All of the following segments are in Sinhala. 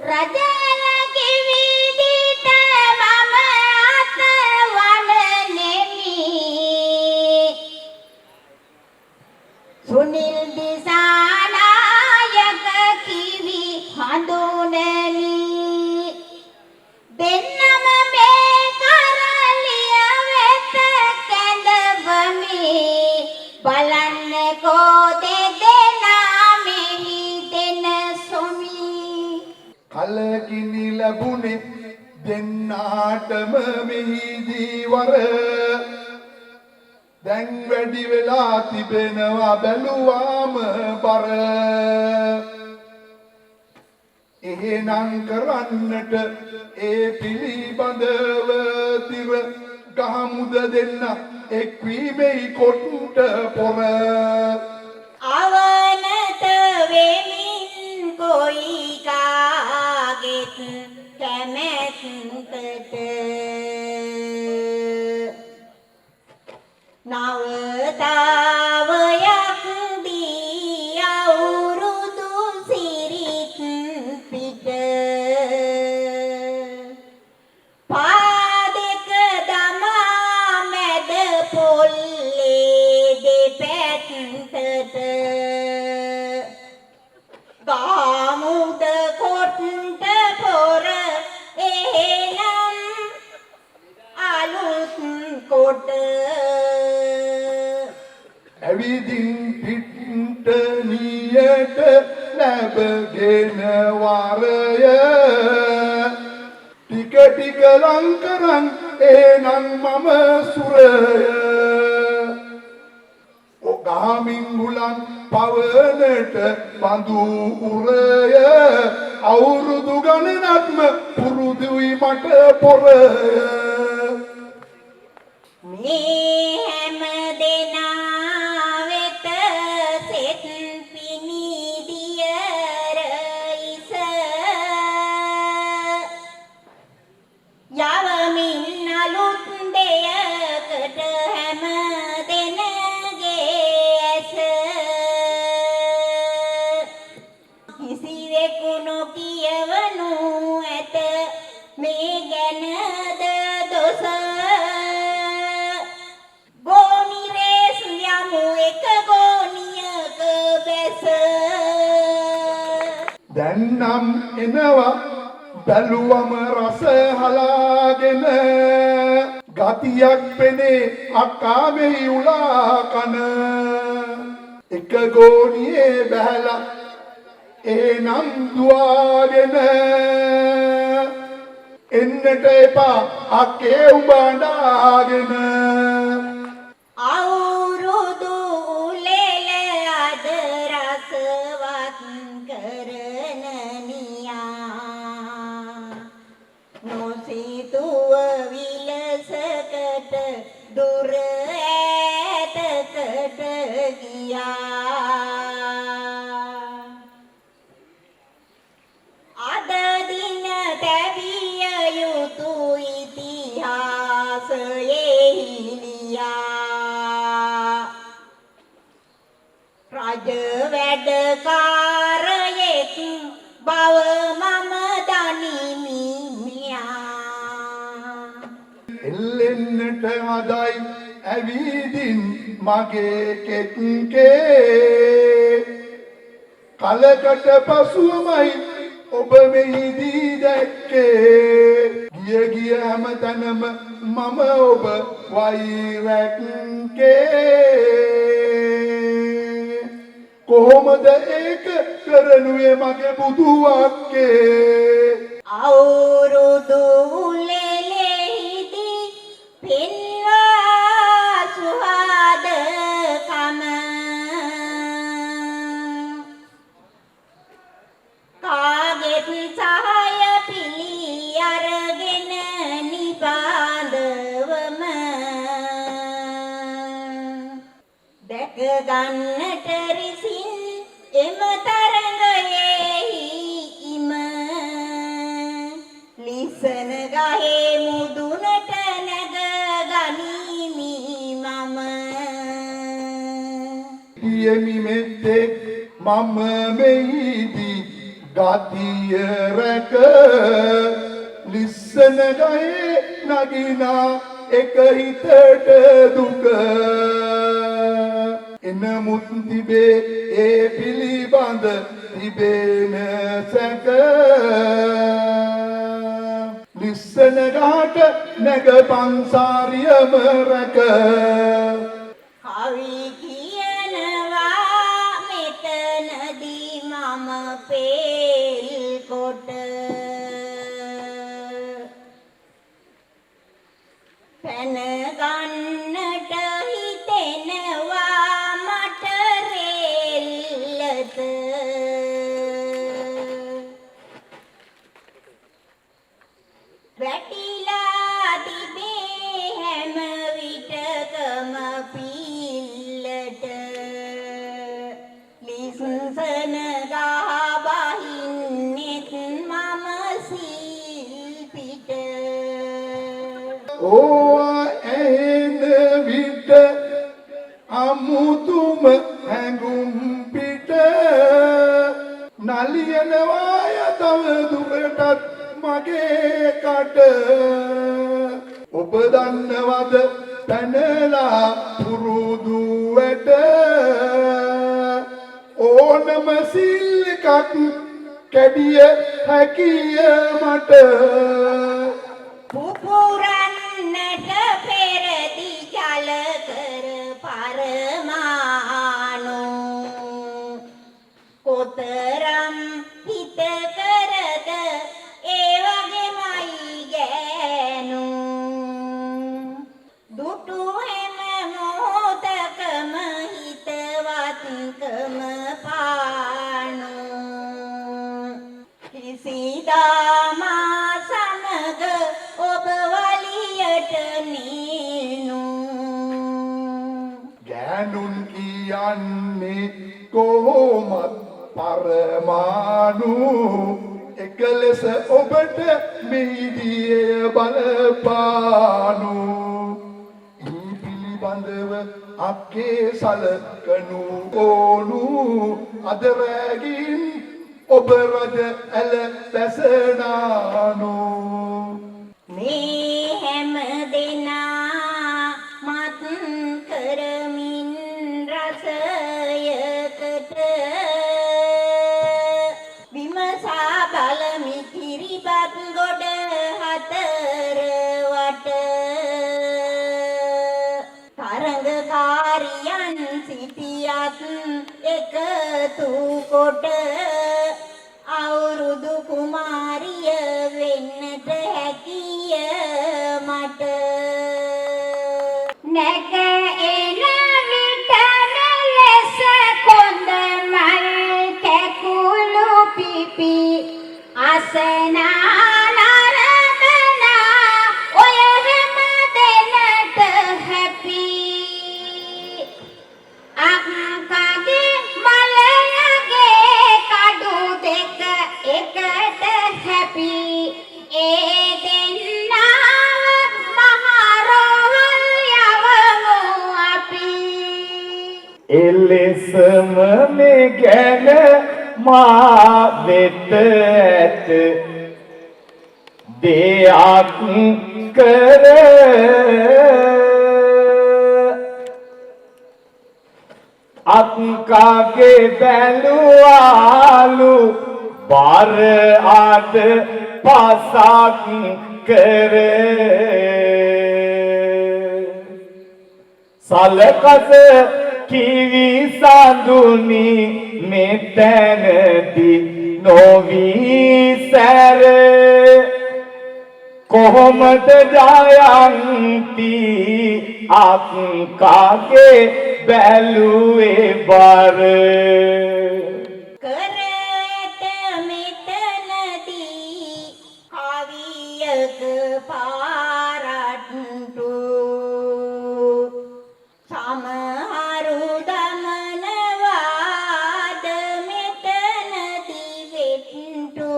රජල කිවිදිට මම අතවනනෙමි. සුනිල් දිසානායක කිවි හඳුනමි. දෙන්නම මේ කරලිය වෙත කැඳවමි. බලන්නකෝ දෙදෙනා මෙහි දෙන සොමි. කලකිනි ලැබුණේ දෙන්නාටම මෙහිදී වර. දැන් වැඩි වෙලා තිබෙනවා බැලුවාම බර. එහෙනම් කරන්නට ඒ පිළිබඳව තිර ගහමුද දෙන්න එක්වීමෙහි කොට්ට පොර. අවනත වෙමින් කොයි කාගෙත් කැමැත්තට නවතාවයක් දී අවුරුදු සිරිත් පිට පා දෙක දමා මැද පොල්ලේ දෙපැත්තට ගාමුද කොට්ට පොර එහෙනම් අලුත් කොට. ඇවිදින් පිට්ට නියට ලැබගෙන වරය ටික ටික ලං කරන් එහෙනම් මම සුරය. ගහමින් හුලං පවනට බඳු උරය අවුරුදු ගණනක්ම පුරුදුයි මට පොරය. මේ හැම දෙනා වෙත සෙත් පිණිදියර ඉස යවමින් අලුත් දෙයකට හැම දෙනගේ ඇස. කිසිවෙකු නොකියවනු ඇත මේ ගැනද දොස. ගෝනි රේස් යමු එක ගෝනියක බැස. දැන් නම් එනවා බැලුවම රස හලාගෙන ගතියක් පෙනේ අක්කා මෙහි උලා කන. එක ගෝනියේ බැහැලා එහෙනම් දුවාගෙන එන්නට එපා අක්කේ උඹ අඬාගෙන. අවුරුදු උලෙල අද රසවත් කරන නියා නොසිතුව විලසකට දුර ඈතකට ගියා. අද දින තැබිය යුතු ඉතිහාසයෙහි ලියා රජ වැඩකාරයෙක් බව මම දනිමි මියා. එල්ලෙන්නට හදයි ඇවිදින් මගේ කෙත්කේ. කලකට පසුවමයි ඔබ මෙහිදී දැක්කේ. ගිය ගිය හැම තැනම මම ඔබ වෛරැක්කේ. කොහොමද ඒක කරනුවේ මගේ බුදු අක්කේ? අවුරුදු උලෙලෙහිදී පෙන්වා සුහදකම කාගෙත් සහාය පිළි අරගෙන නිබාඳවම දැක ගන්නට රිසින් එම තරඟයෙහි ඉම ලිසන ගහේ මුදුනට නැග ගනිමි මම. හිටියෙමි මෙතෙක් මම මෙහිදී ගතිය රැක ලිස්සන ගහේ නගිනා එක හිතට දුක එනමුත් තිබේ ඒ පිළිබඳ තිබෙන සැක ලිස්සන ගහට නැග පන්සාරියම රැක. කවි කියනවා මෙතනදී මම පේල් කොට පැන ගන්නට හිතෙනවා මට රෙල්ලත. වැටිලා තිබේ හැම විටකම පිල්ලට. ලිස්සන ගහ බහින්නෙත් මම සිල් පිට. ඕවා ඇහෙන විට අමුතුම හැඟුම් පිට නලියනවාය තව දුරටත් මගේ කට. ඔබ දන්නවද පැනලා පුරුදු වැට ඕනම සිල් එකක් කැඩිය හැකිය මට. පුපුරන්නට පෙරදි ජල කර පරමාණු කොතරම් හිත කරද ඒ වගේමයි ගෑනු. දුටු හැම මොහොතකම හිතවත්කම පානු. කිසිදා මා සමග ඔබ වලියට නේනු. ගෑනුන් කියන්නේ කොහොමත් පරමාණු එක ලෙස ඔබට මෙහිදී එය බලපානු. ඉන් පිළිබඳව අක්කේ සලකනු ඕනු. අද රැගින් ඔබ රජ ඇල බැසනානු. මේ හැම දෙනා මත් කරමින් රසයකට විමසා බලමි කිරිබත් ගොඩ හතර වට. තරඟකාරියන් සිටියත් එකතු කොට අවුරුදු කුමාරිය වෙන්නට හැකිය මට. නැග එන විට මෙලෙස කොඳ මල් කැකුළු පිපි අසනා නරඹනා ඔය හැම දෙනට හැපි. අක්කගේ මලයගේ කඩු දෙක එකට හැපි ඒ දෙන්නාව මහරෝහල් යවමු අපි. එලෙසම මේ ගැන මා වෙත ඇත දෙයක් කර අක්කාගේ බැලුවාලු බාර අට පසක් කර සලකස කිවි සඳුනි මෙතැනදී නොවී සැර කොහොමද ජයන්ති අක්කාගේ බැලුවේ බර. කර ඇත මෙතනදී කවියක පාරට්ටු. සමහරු දමනවාද මෙතනදී වෙට්ටු.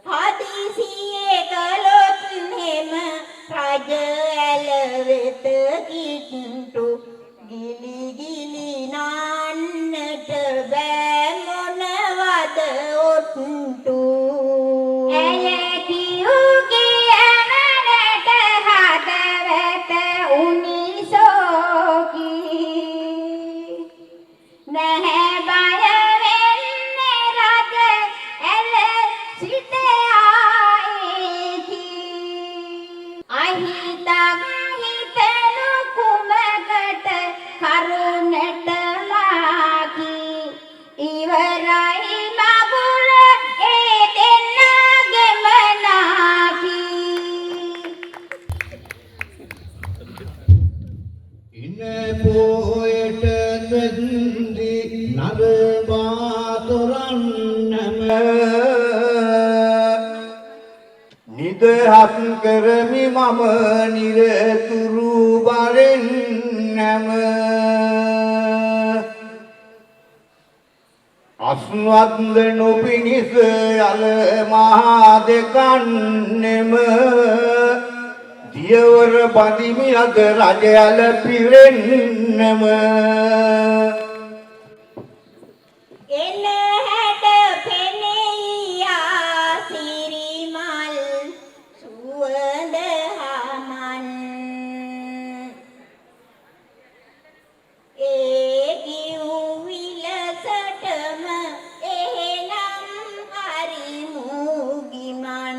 හදිසියේ කළොත් හෙම රජ ඇල වෙත කිට්ටු. ගිලි ගිලි නාන්නට කොට්ටු. ඇය කියූ කියමනට හදවත උනි සෝකී. නැහැ බය වෙන්නේ රජ ඇල සිට ආයේකි. අහිතක් හිතනු කුමකට කරුණට මාකි. ඉවරයි මගුල ඒ දෙන්නාගෙම නාකි. ඉන පොයට දෙන්දි නරබා තොරන්නම නිදහස් කරමි මම නිරතුරු බරෙන්නම. අස්වත් නොපිණිස යල මහා දෙකන්නෙම දියවර බඳිමි අද රජයල පිරෙන්නම. එන හැඩ පෙනෙයි ආසිරිමල් සුවඳ හමන්. ඒ කිව් විලසටම එහෙනම් හරිමු ගිමන්.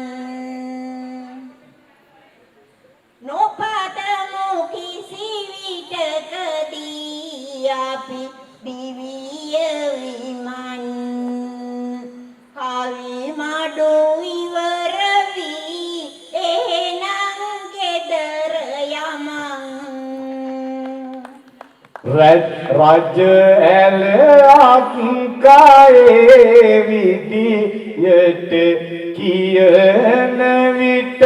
නොපතමු කිසි විටකදී අපි දිවිය විමන්. කවි මඩු ඉවර වී එහෙනම් ගෙදර යමන්. රජ ඇල අක්කායේ විදියට කියන විට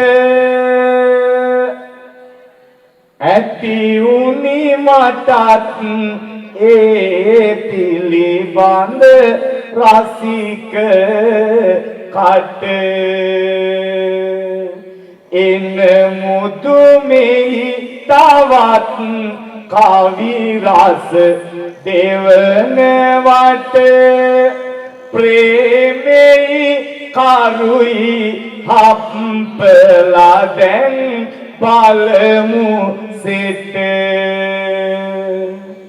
ඇති වුනි මටත් ඒ පිළිබඳ රසික කට. එන මුදුමෙහි තවත් කවි රස දෙවන වට ප්‍රේමෙහි කරුයි හප්පලා දැන් බලමු සිට.